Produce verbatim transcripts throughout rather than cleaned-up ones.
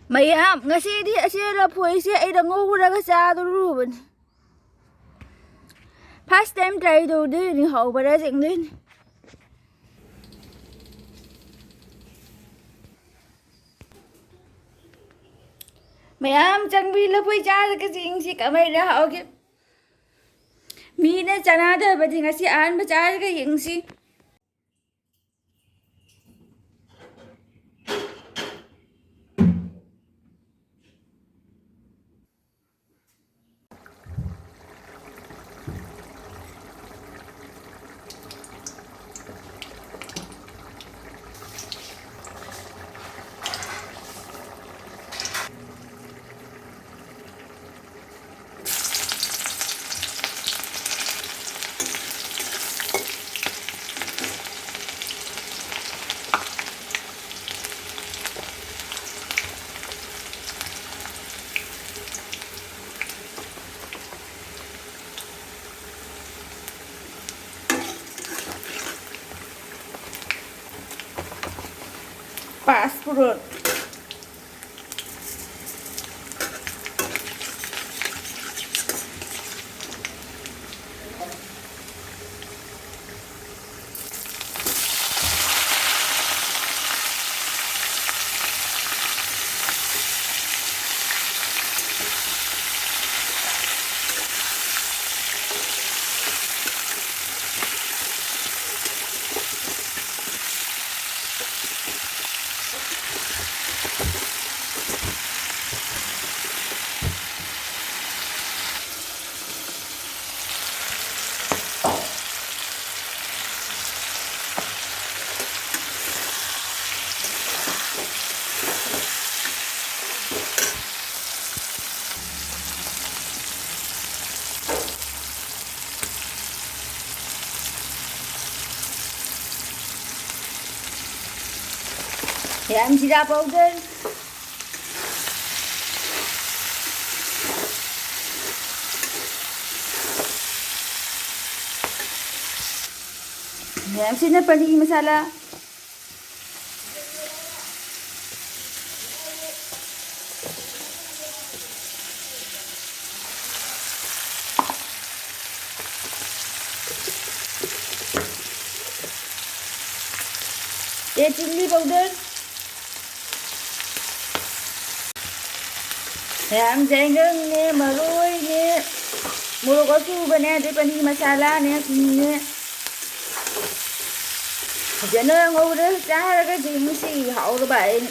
ꯃꯌꯥꯝ, ꯉꯁꯤꯗꯤ ꯑꯁꯤ ꯂꯐꯣꯏꯁꯦ ꯑꯩꯅ ꯉꯧꯔꯒ ꯆꯥꯗꯣꯔꯨꯕꯅꯤ꯫ First time try ꯇꯧꯗꯣꯏꯅꯤ, ꯍꯥꯎꯕ꯭ꯔꯥ ꯌꯦꯡꯗꯣꯏꯅꯤ꯫ ꯃꯌꯥꯝ ꯆꯪꯕꯤ ꯂꯐꯣꯏ ꯆꯥꯔꯒ ꯌꯦꯡꯁꯤ ꯀꯃꯥꯏꯅ ꯍꯥꯎꯒꯦ꯫ ꯃꯤꯅ ꯆꯥꯅꯗꯕꯗꯤ ꯉꯁꯤ ꯑꯍꯥꯟꯕ ꯆꯥꯔꯒ ꯌꯦꯡꯁꯤ꯫ Passport. ꯌꯥꯝ ꯖꯤꯔꯥ powder꯫ ꯃꯌꯥꯝꯁꯤꯅ ꯄꯅꯤꯔ ꯃꯁꯥꯂꯥ꯫ Chilli powder꯫ ꯃꯌꯥꯝ ꯖꯦꯡꯒꯪꯅꯦ, ꯃꯔꯣꯏꯅꯦ, ꯃꯣꯔꯣꯛ ꯑꯁꯨꯕꯅꯦ, ꯑꯗꯩ ꯄꯅꯤꯔ ꯃꯁꯥꯂꯥꯅꯦ, ꯊꯨꯝꯅꯦ꯫ ꯐꯖꯅ ꯉꯧꯔꯦ꯫ ꯆꯥꯔꯒ ꯌꯦꯡꯉꯨꯁꯤ ꯍꯥꯎꯔꯕ ꯑꯩ꯫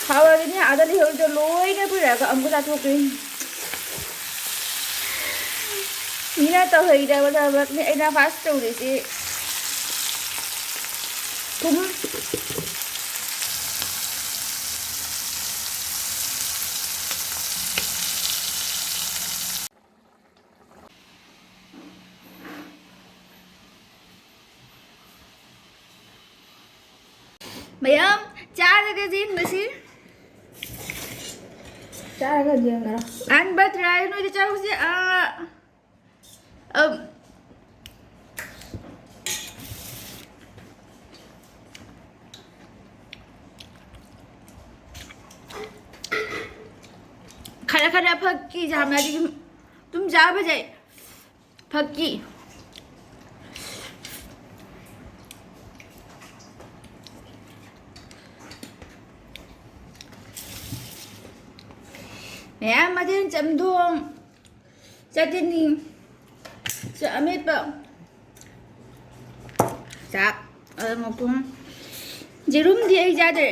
ꯍꯥꯎꯔꯗꯤꯅꯦ ꯑꯥꯗ ꯂꯩꯍꯧꯔꯤꯗꯣ ꯂꯣꯏꯅ ꯄꯨꯔꯛꯑꯒ ꯑꯃꯨꯛꯀ ꯆꯥꯊꯣꯛꯇꯣꯏꯅꯤ꯫ ꯃꯤꯅ ꯇꯧꯍꯩꯗꯕ ꯊꯕꯛꯅꯤ ꯑꯩꯅ ꯐꯥꯔꯁ ꯇꯧꯔꯤꯁꯤ꯫ ꯊꯨꯝ꯫ ꯃꯌꯥꯝ ꯆꯥꯔꯒ ꯌꯦꯡꯕꯁꯤ꯫ ꯆꯥꯔꯒ ꯌꯦꯡꯈ꯭ꯔꯣ꯫ ꯑꯍꯥꯟꯕ ꯇ꯭ꯔꯥꯏ ꯅꯣꯏꯗꯤ ꯆꯥꯔꯨꯁꯤ꯫ ꯑꯥ, ꯑꯝ꯫ ꯈꯔ ꯈꯔ ꯐꯛꯀꯤ ꯌꯥꯝꯅꯗꯤ ꯑꯗꯨꯝ ꯆꯥꯕꯁꯦ꯫ ꯐꯛꯀꯤ꯫ ꯃꯌꯥꯝ ꯃꯊꯦꯜ ꯆꯝꯊꯣꯡ, ꯆꯠꯅꯤ, ꯆ-, ꯑꯃꯦꯠꯄ, ꯆꯥꯛ, ꯑꯗ ꯃꯈꯣꯡ꯫ ꯌꯦꯔꯨꯝꯗꯤ ꯑꯩ ꯆꯥꯗ꯭ꯔꯦ꯫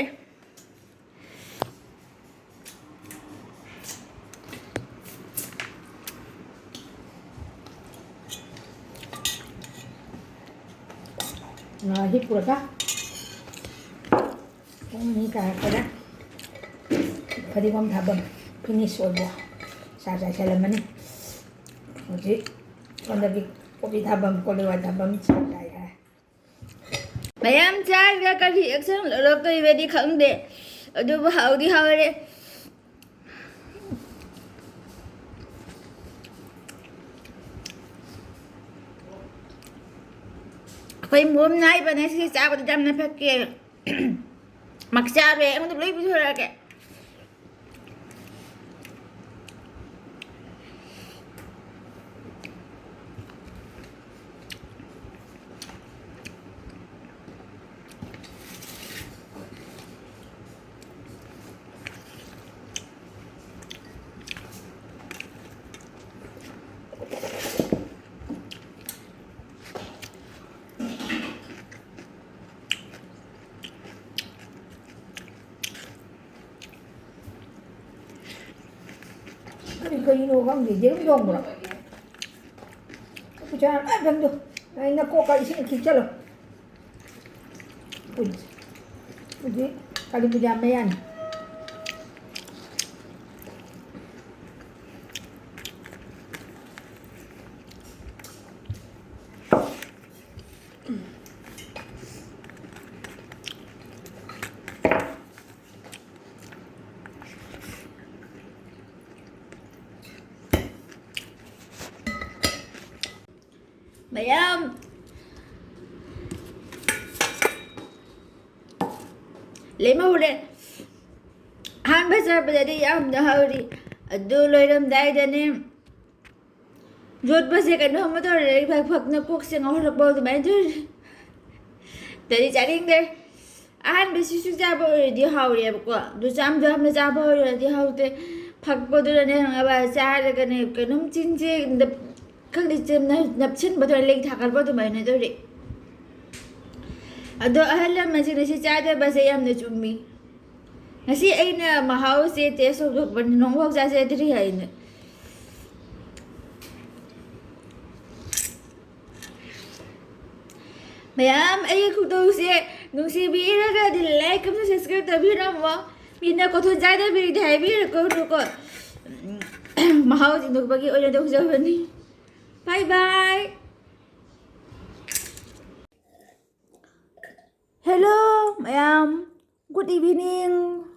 ꯉꯥ ꯍꯤꯞꯄꯨꯔꯒ ꯄꯨꯡ ꯑꯅꯤ ꯇꯥꯔꯛꯄꯗ ꯐꯗꯤꯒꯣꯝ ꯊꯥꯐꯝ ꯐꯤꯅꯤꯁ ꯑꯣꯏꯕ ꯆꯥ ꯆꯥꯏꯁꯜꯂꯝꯃꯅꯤ꯫ ꯍꯧꯖꯤꯛ ꯁꯣꯝꯗꯒꯤ ꯀꯣꯕꯤ ꯊꯥꯐꯝ, ꯀꯣꯂꯤ ꯍꯋꯥꯏ ꯊꯥꯐꯝ ꯆꯥ ꯆꯥꯏ ꯍꯥꯏ꯫ ꯃꯌꯥꯝ ꯆꯥꯔꯒ ꯀꯔꯤ ꯑꯦꯛꯁꯟ ꯂꯧꯔꯛꯇꯣꯏꯕꯗꯤ ꯈꯪꯗꯦ, ꯑꯗꯨꯕꯨ ꯍꯥꯎꯗꯤ ꯍꯥꯎꯔꯦ꯫ ꯑꯩꯈꯣꯏ ꯃꯣꯝ ꯅꯥꯏꯕꯅꯦ ꯁꯤ ꯆꯥꯕꯗ ꯌꯥꯝꯅ ꯐꯛꯀꯦ꯫ ꯃꯛꯆꯥꯔꯦ ꯑꯩꯉꯣꯟꯗ ꯂꯣꯏ ꯄꯤꯊꯣꯔꯛꯑꯒꯦ꯫ ꯀꯔꯤꯅꯣ ꯈꯪꯗꯦ, ꯌꯦꯔꯨꯝ ꯊꯣꯡꯕ꯭ꯔꯣ? ꯄꯩꯁꯥ ꯂꯣꯏ ꯐꯪꯗꯣ꯫ ꯑꯩ ꯅꯀꯣꯛꯀ ꯏꯁꯤꯡ ꯈꯤꯛꯆꯜꯂꯣ꯫ ꯍꯧꯖꯤꯛ, ꯍꯧꯖꯤꯛ ꯀꯥꯂꯤ ꯄꯨꯖꯥ ꯃꯌꯥꯅꯤ꯫ ꯃꯌꯥꯝ ꯂꯦꯝꯍꯧꯔꯦ꯫ ꯑꯍꯥꯟꯕ ꯆꯥꯕꯗꯗꯤ ꯌꯥꯝꯅ ꯍꯥꯎꯔꯤ, ꯑꯗꯨ ꯂꯣꯏꯔꯝꯗꯥꯏꯗꯅꯦ ꯌꯣꯠꯄꯁꯦ ꯀꯩꯅꯣꯝꯃ ꯇꯧꯔꯦ, ꯐꯛ ꯐꯛꯅ ꯀꯣꯛꯁꯦ ꯉꯥꯎꯔꯛꯄ ꯑꯗꯨꯃꯥꯏꯅ ꯇꯧꯔꯦ꯫ ꯑꯗꯩꯗꯤ ꯆꯥꯅꯤꯡꯗ꯭ꯔꯦ꯫ ꯑꯍꯥꯟꯕ ꯁꯤꯁꯨ ꯆꯥꯕ ꯑꯣꯏꯔꯗꯤ ꯍꯥꯎꯔꯦꯕꯀꯣ, ꯑꯗꯨ ꯆꯥꯝꯗꯣ ꯌꯥꯝꯅ ꯆꯥꯕ ꯑꯣꯏꯔꯗꯤ ꯍꯥꯎꯇꯦ꯫ ꯐꯛꯄꯗꯨꯅꯅꯦ ꯈꯪꯉꯕ, ꯆꯥꯔꯒꯅꯦ ꯀꯩꯅꯣꯝ ꯆꯤꯟꯁꯦ ꯅꯞ-, ꯈꯪꯗꯦ, ꯆꯦ-, ꯅꯞ-, ꯅꯞꯁꯤꯟꯕꯗꯣ, ꯂꯩ ꯊꯥꯒꯠꯄ ꯑꯗꯨꯃꯥꯏꯅ ꯇꯧꯔꯦ꯫ ꯑꯗꯣ ꯑꯍꯜ ꯂꯃꯟꯁꯤꯡꯅ ꯁꯤ ꯆꯥꯗꯕꯁꯦ ꯌꯥꯝꯅ ꯆꯨꯝꯃꯤ꯫ ꯉꯁꯤ ꯑꯩꯅ ꯃꯍꯥꯎꯁꯦ ꯇꯦꯁ ꯇꯧꯊꯣꯛꯄꯅꯤ, ꯅꯣꯡꯐꯥꯎ ꯆꯥꯖꯗ꯭ꯔꯤ ꯍꯥꯏꯅ꯫ ꯃꯌꯥꯝ ꯑꯩꯒꯤ ꯈꯨꯗꯣꯡꯁꯦ ꯅꯨꯡꯁꯤꯕꯤꯔꯒꯗꯤ like ꯑꯃꯁꯨꯡ subscribe ꯇꯧꯕꯤꯔꯝꯃꯣ꯫ ꯃꯤꯅ ꯀꯣꯊꯣꯟ ꯆꯥꯗꯕꯤꯔꯤꯗꯤ ꯍꯥꯏꯕꯤꯔꯛꯀꯅꯨꯀꯣ꯫ ꯃꯍꯥꯎ ꯆꯤꯡꯊꯣꯛꯄꯒꯤ ꯑꯣꯏꯅ ꯇꯧꯖꯕꯅꯤ꯫ Bye bye꯫ Hello ꯃꯌꯥꯝ, good evening꯫